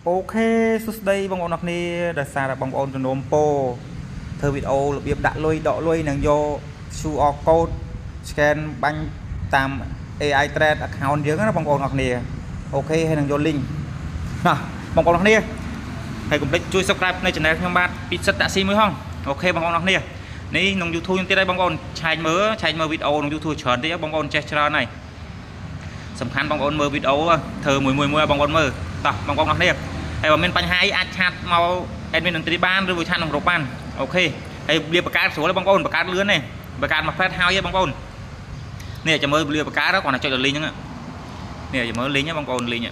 OK សួស្តីបងប្អូនអរគ្នាដោយសារតែបងប្អូនជំនុំពោធ្វើវីដេអូរបៀបដាក់លុយដកលុយនិងយក QR code scan បាញ់តាម AI Trade account យើងណាបងប្អូនអរគ្នា OK ហើយនឹងយក link ណាបងប្អូនអរគ្នាហើយកុំភ្លេចជួយ subscribe នៅ channel ខ្ញុំបាទពិសិដ្ឋតាក់ស៊ីមួយហង OK បងប្អូនអរគ្នានេះក្នុង YouTube ខ្ញុំទៀតហើយបងប្អូនឆែកមើលឆែកមើលវីដេអូក្នុង YouTube ច្រើនតិចបងប្អូនចេះច្រើនហើយសំខាន់បងប្អូនមើលវីដេអូធ្វើមួយមួយមួយបងប្អូនមើលតោះបងប្អូនអរគ្នាហើយបើមានបញ្ហាអីអាច chat មក admin តន្ត្រីបានឬមួយ chat ក្នុងក្រុមបាន OK ហើយវាបង្កើតស្រួលបងប្អូនបង្កើតលឿនទេបង្កើតមួយផ្លែតហើយបងប្អូននេះចាំមើលវាបង្កើតគ្រាន់តែចុចលើ link ហ្នឹងនេះចាំមើល link បងប្អូន link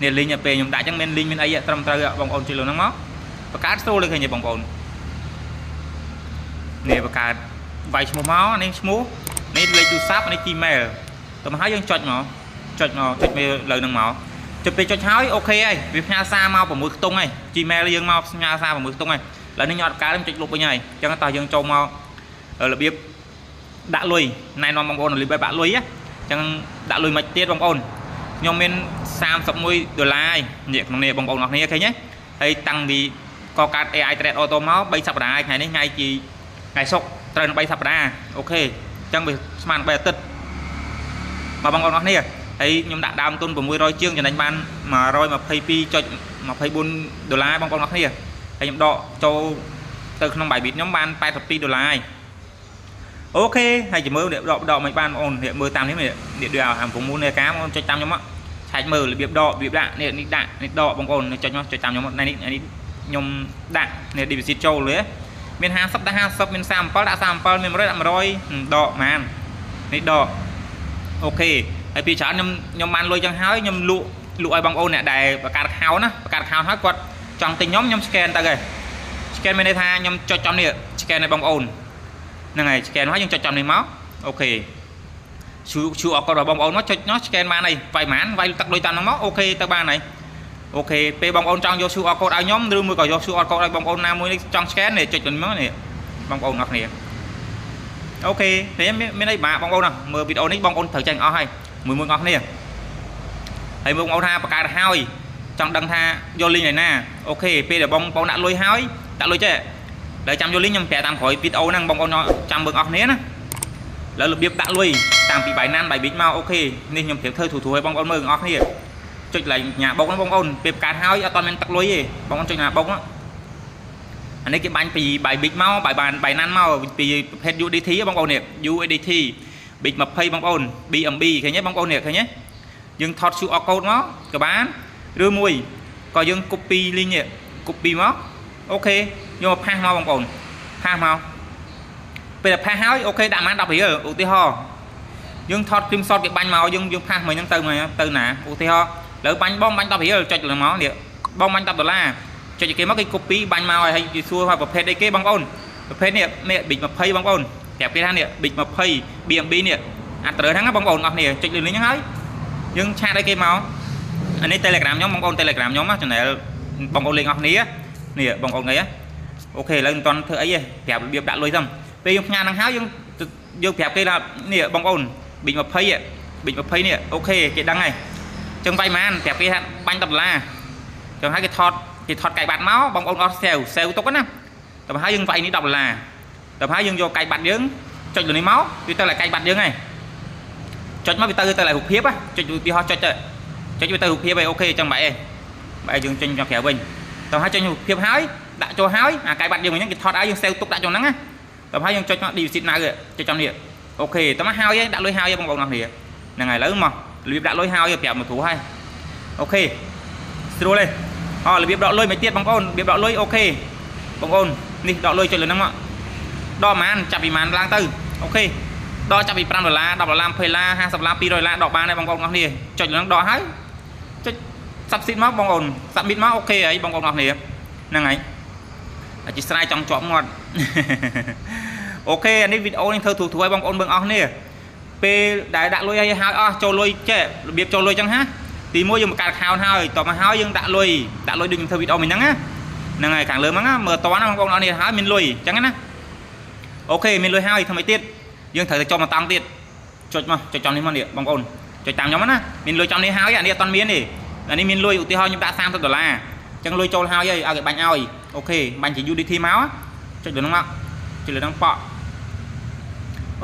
នេះ link ពេលខ្ញុំដាក់អញ្ចឹងមាន link មានអីត្រឹមត្រូវបងប្អូនចុចលើហ្នឹងមកបង្កើតស្រួលเลยឃើញទេបងប្អូននេះបង្កើតវាយឈ្មោះមកនេះឈ្មោះនេះលេខទូរស័ព្ទនេះ Gmail ទៅមកហើយយើងចុចមកចុចមកចុចមេលើហ្នឹងមកចុចពេលចុចហើយ OK ហើយវាផ្ញើសារមក6ខ្ទង់ហើយ Gmail យើងមកផ្ញើសារ6ខ្ទង់ហើយឥឡូវនេះខ្ញុំអត់កើតខ្ញុំចុចលុបវិញហើយអញ្ចឹងតោះយើងចូលមករបៀបដាក់លុយណែនាំបងប្អូនរបៀបដាក់លុយអញ្ចឹងដាក់លុយមិនទៀតបងប្អូនខ្ញុំមាន31ដុល្លារហើយនេះក្នុងនេះបងប្អូនអរគ្នាឃើញទេហើយតាំងពីកកើត AI Trade Auto មក3សប្តាហ៍ហើយថ្ងៃនេះថ្ងៃជាថ្ងៃសុក្រត្រូវនឹង3សប្តាហ៍ OK អញ្ចឹងវាស្មាន3អាទិត្យមកបងប្អូនអរគ្នាហើយខ្ញុំដាក់ដើមទុន600ជាងចំណេញបាន122.24ដុល្លារបងប្អូនអរគ្នាហើយខ្ញុំដកចូលទៅក្នុង Bybit ខ្ញុំបាន82ដុល្លារហើយ OK ហើយចាំមើលដកដកមិនបានបងប្អូននេះមើលតាមនេះនេះដូចអា9នៃការបងប្អូនចុចតាមខ្ញុំមកឆែកមើលរបៀបដករបៀបដាក់នេះនេះដាក់នេះដកបងប្អូនចុចមកចុចតាមខ្ញុំនេះនេះខ្ញុំដាក់នេះ deposit ចូលលើមាន50ដាក់50មាន37ដាក់37មាន100ដាក់100ដកហ្មងនេះដក OK ហើយពីច្រើនខ្ញុំខ្ញុំបានលុយចឹងហើយខ្ញុំលក់លក់ឲ្យបងប្អូនអ្នកដែលបង្កើត account ណាបង្កើត account ហើយគាត់ចង់ទិញខ្ញុំខ្ញុំ scan ទៅហើយ scan មានន័យថាខ្ញុំចុចចំនេះ scan ឲ្យបងប្អូនហ្នឹងហើយ scan ហើយយើងចុចចំនេះមក OK ឈូអកគាត់របស់បងប្អូនមកចុចនោះ scan បានហើយវាយហ្មងវាយទឹកលុយតាមហ្នឹងមក OK ទៅបានហើយ OK ពេលបងប្អូនចង់យក QR code ឲ្យខ្ញុំឬមួយក៏យក QR code ឲ្យបងប្អូនណាមួយនេះចង់ scan នេះចុចមកនេះបងប្អូនអរគ្នា OK នេះមានអីបាក់បងប្អូនណាមើលវីដេអូនេះបងប្អូនត្រូវចេះអស់ហើយមួយមួយអស់គ្នាហើយបងប្អូនថាបង្កើតហើយចង់ដឹងថាយក link ឯណា OK ពេលដែលបងប្អូនដាក់លុយហើយដាក់លុយចេះដល់ចាំយក link ខ្ញុំប្រាប់តាមក្រោយវីដេអូហ្នឹងបងប្អូនចាំមើលអស់គ្នាណាឥឡូវរបៀបដាក់លុយតាមពី Binance Bybit មក OK នេះខ្ញុំប្រាប់ធ្វើធូរធូរឲ្យបងប្អូនមើលអស់គ្នាចុចកន្លែងញ៉ាបុកហ្នឹងបងប្អូនពេលបង្កើតហើយអត់មានទឹកលុយទេបងប្អូនចុចញ៉ាបុកហ្នឹងអានេះគេបាញ់ពី Bybit មក Binance មកពីប្រភេទ USDT បងប្អូននេះ USDT Big 20បងប្អូន BNB ឃើញទេបងប្អូននេះឃើញទេយើងថត QR code មកក៏បានឬមួយក៏យើង copy link នេះ copy មក OK យកមក paste មកបងប្អូន paste មកពេលតែ paste ហើយ OK ដាក់បាន10រៀលឧទាហរណ៍យើងថត screenshot គេបាញ់មកយើងយើង paste មកហ្នឹងទៅទៅណាឧទាហរណ៍លើបាញ់បងបាញ់10រៀលចុចលើមកនេះបងបាញ់10ដុល្លារចុចគេមកគេ copy បាញ់មកហើយគេសួរថាប្រភេទអីគេបងប្អូនប្រភេទនេះនេះ Big 20បងប្អូនប្រាប់គេថានេះ Big 20 BNB នេះអត់ត្រូវហ្នឹងបងប្អូនអស់គ្នាចុចលើនេះហ្នឹងហើយយើង chat ឲ្យគេមកអានេះ Telegram ខ្ញុំបងប្អូន Telegram ខ្ញុំណា channel បងប្អូនលេងអស់គ្នានេះបងប្អូនអី OK ឥឡូវមិនទាន់ធ្វើអីទេប្រាប់របៀបដាក់លុយសិនពេលយើងផ្ញើហ្នឹងហើយយើងយើងប្រាប់គេថានេះបងប្អូន Big 20 Big 20នេះ OK គេដឹងហើយចឹងវាយម៉ានប្រាប់គេថាបាញ់10ដុល្លារចឹងហើយគេថតគេថតកៃបាត់មកបងប្អូនអស់ save save ទុកណាតែហើយយើងវាយនេះ10ដុល្លារតែហើយយើងយកកៃបាត់យើងចុចលើនេះមកវាទៅឡើងកៃបាត់យើងហើយចុចមកវាទៅទៅឡើងរូបភាពចុចឧទាហរណ៍ចុចទៅចុចវាទៅរូបភាពហើយ OK ចឹងបែរបែរយើងចេញមកក្រៅវិញតែហើយចេញរូបភាពហើយដាក់ចូលហើយអាកៃបាត់យើងវិញគេថតឲ្យយើង save ទុកដាក់ចូលហ្នឹងណាតែហើយយើងចុចមក deposit នៅចុចចំនេះ OK តែមកហើយដាក់លុយហើយបងប្អូនអរគ្នាហ្នឹងហើយឥឡូវមករបៀបដាក់លុយហើយប្រាប់មកគ្រូហើយ OK ស្រួលទេអរបៀបដកលុយមិនទៀតបងប្អូនរបៀបដកលុយ OK បងប្អូននេះដកលុយចុចលើហ្នឹងមកដកប៉ុន្មានចាប់ពីប៉ុន្មានឡើងទៅ OK ដកចាប់ពី5ដុល្លារ10ដុល្លារ20ដុល្លារ50ដុល្លារ200ដុល្លារដកបានហើយបងប្អូនអរគ្នាចុចលើហ្នឹងដកហើយចុច submit មកបងប្អូន submit មក OK ហើយបងប្អូនអរគ្នាហ្នឹងហើយអធិស្ឋានចង់ជាប់មាត់ OK អានេះវីដេអូនេះធ្វើធូរធូរឲ្យបងប្អូនមើលអស់គ្នាពេលដែលដាក់លុយឲ្យហើយអស់ចូលលុយចេះរបៀបចូលលុយចឹងហាទីមួយយើងបង្កើត account ហើយតមកហើយយើងដាក់លុយដាក់លុយដូចខ្ញុំធ្វើវីដេអូមិញហ្នឹងណាហ្នឹងហើយខាងលើហ្នឹងមើលតណាបងប្អូនអរនេះហើយមានលុយចឹងណា OK មានលុយហើយធ្វើម៉េចទៀតយើងត្រូវតែចុះមកតង់ទៀតចុចមកចុចចំនេះមកនេះបងប្អូនចុចតាមខ្ញុំណាមានលុយចំនេះហើយអានេះអត់ទាន់មានទេ អានេះមានលុយឧទាហរណ៍ខ្ញុំដាក់30ដុល្លារអញ្ចឹងលុយចូលហើយឲ្យគេបាញ់ឲ្យ OK បាញ់ជា USDT មកចុចលើហ្នឹងមកចុចលើហ្នឹងប៉ក់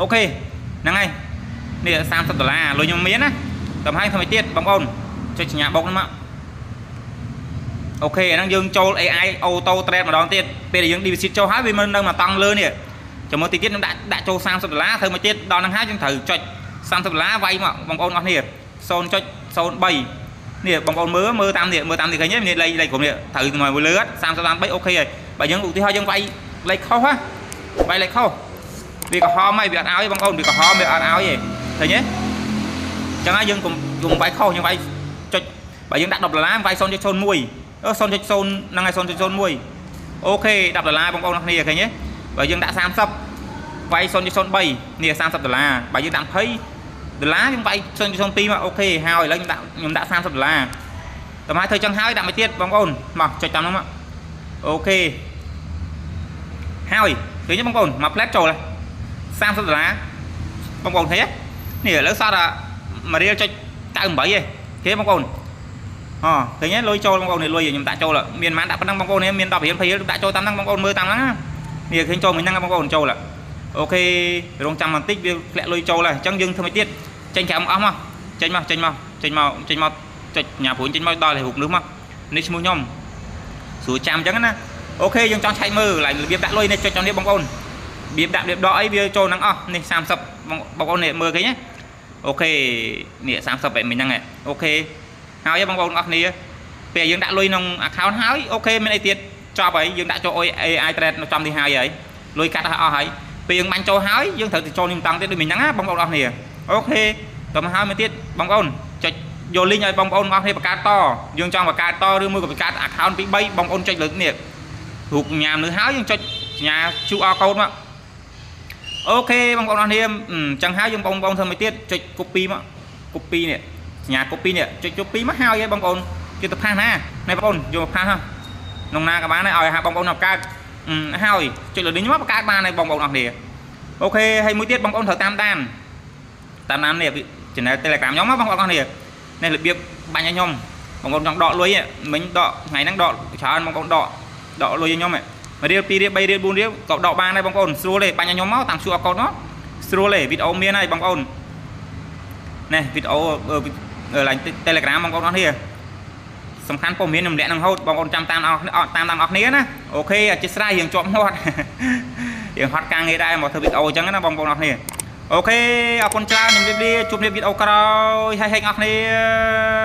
OK ហ្នឹងហើយនេះ30ដុល្លារលុយខ្ញុំមានណាតាមហើយធ្វើម៉េចទៀតបងប្អូនចុចសញ្ញាបុកហ្នឹងមក OK អាហ្នឹងយើងចូល AI auto trade ម្ដងទៀតពេលដែលយើង deposit ចូលហើយវាមិននៅមកតង់លើនេះចាំមើលតិចទៀតខ្ញុំដាក់ចូល30ដុល្លារធ្វើមកទៀតដល់ហ្នឹងហើយយើងត្រូវចុច30ដុល្លារវាយមកបងប្អូនអស់គ្នា 0.03 នេះបងប្អូនមើលតាមនេះមើលតាមនេះឃើញទេនេះលេខក្រុមនេះត្រូវមកលើ33 OK ហើយបើយើងឧទាហរណ៍យើងវាយលេខខុសហ៎វាយលេខខុសវាក្រហមហើយវាអត់ឲ្យបងប្អូនវាក្រហមវាអត់ឲ្យទេឃើញទេអញ្ចឹងហើយយើងកុំវាយខុសយើងវាយចុចបើយើងដាក់10ដុល្លារវាយ 0.01 0.0 ហ្នឹងហើយ 0.01 OK 10ដុល្លារបងប្អូនអរគ្នាឃើញទេបើយើងដាក់30វាយ 0.03 នេះ30ដុល្លារបើយើងដាក់20ដុល្លារយើងវាយ 0.02 មក OK ហើយឥឡូវខ្ញុំដាក់30ដុល្លារតើមកធ្វើចឹងហើយដាក់មួយទៀតបងប្អូនមកចុចតាមហ្នឹងមក OK ហើយឃើញទេបងប្អូនមកផ្លែតចូល30ដុល្លារបងប្អូនឃើញទេនេះឥឡូវសតតែ1រៀលចុច98ឯងឃើញបងប្អូនអូឃើញទេលុយចូលបងប្អូននេះលុយខ្ញុំដាក់ចូលមានប៉ុន្មានដាក់ប៉ុណ្ណឹងបងប្អូននេះមាន10រៀល20រៀលដាក់ចូលតាមហ្នឹងបងប្អូនមើលតាមហ្នឹងណានេះឃើញចូលមួយហ្នឹងបងប្អូនចូល OK រងចាំបន្តិចវាធ្លាក់លុយចូលហើយអញ្ចឹងយើងធ្វើមិនទៀតចេញក្រៅអស់មកចេញមកចេញមកចេញមកចេញមកចុចញ៉ាព្រួយចេញមកដល់រូបនោះមកនេះឈ្មោះខ្ញុំស្រួលចាំអញ្ចឹងណា OK យើងចង់ឆែកមើលឡើងរបៀបដាក់លុយនេះចុចចំនេះបងប្អូនរបៀបដាក់របៀបដកអីវាចូលហ្នឹងអស់នេះ30បងប្អូននេះមើលឃើញទេ OK នេះ30បែបមិញហ្នឹង OK ហើយបងប្អូនអស់គ្នាពេលយើងដាក់លុយក្នុង account ហើយ OK មានអីទៀតចប់ហើយយើងដាក់ចូល AI trade នៅចំនេះហើយហើយលុយកាត់អស់ហើយពេលយើងបាញ់ចូលហើយយើងត្រូវទៅចូលនេះម្ដងទៀតដូចមិញហ្នឹងណាបងប្អូនអស់គ្នា OK តមកហើយមួយទៀតបងប្អូនចុចយក link ឲ្យបងប្អូនអស់គ្នាបង្កើតតយើងចង់បង្កើតតឬមួយក៏បង្កើត account 2 3បងប្អូនចុចលើនេះរូបញ៉ាំនេះហើយយើងចុចសញ្ញា QR code មក OK បងប្អូនអស់គ្នាអញ្ចឹងហើយយើងបងប្អូនធ្វើមួយទៀតចុច copy មក copy នេះសញ្ញា copy នេះចុច copy មកហើយបងប្អូនគេទៅ paste ណានេះបងប្អូនយកមក paste ក្នុងណាក៏បានដែរឲ្យហាបងប្អូនបង្កើតហើយចុចលើនេះមកបង្កើតបានហើយបងប្អូនអស់គ្នា OK ហើយមួយទៀតបងប្អូនត្រូវតាមដាននេះ channel Telegram ខ្ញុំបងប្អូនអស់គ្នានេះរបៀបបាញ់ឲ្យខ្ញុំបងប្អូនចង់ដកលុយមិញដកថ្ងៃហ្នឹងដកច្រើនបងប្អូនដកលុយឲ្យខ្ញុំ1រៀល2រៀល3រៀល4រៀលក៏ដកបានដែរបងប្អូនស្រួលទេបាញ់ឲ្យខ្ញុំមកតាម QR code មកស្រួលទេវីដេអូមានហើយបងប្អូននេះវីដេអូឡើង Telegram បងប្អូនអស់គ្នាសំខាន់ព័ត៌មានរំលាក់នឹងហូតបងប្អូនចាំតាមអស់តាមអស់គ្នាណា OK អធិស្ឋានរៀងជាប់មាត់រៀងហត់ការងារដែរមកធ្វើវីដេអូអញ្ចឹងណាបងប្អូនអស់គ្នា OK អរគុណច្រើនជំរាបលាជួបគ្នាវីដេអូក្រោយហើយហែងអស់គ្នា។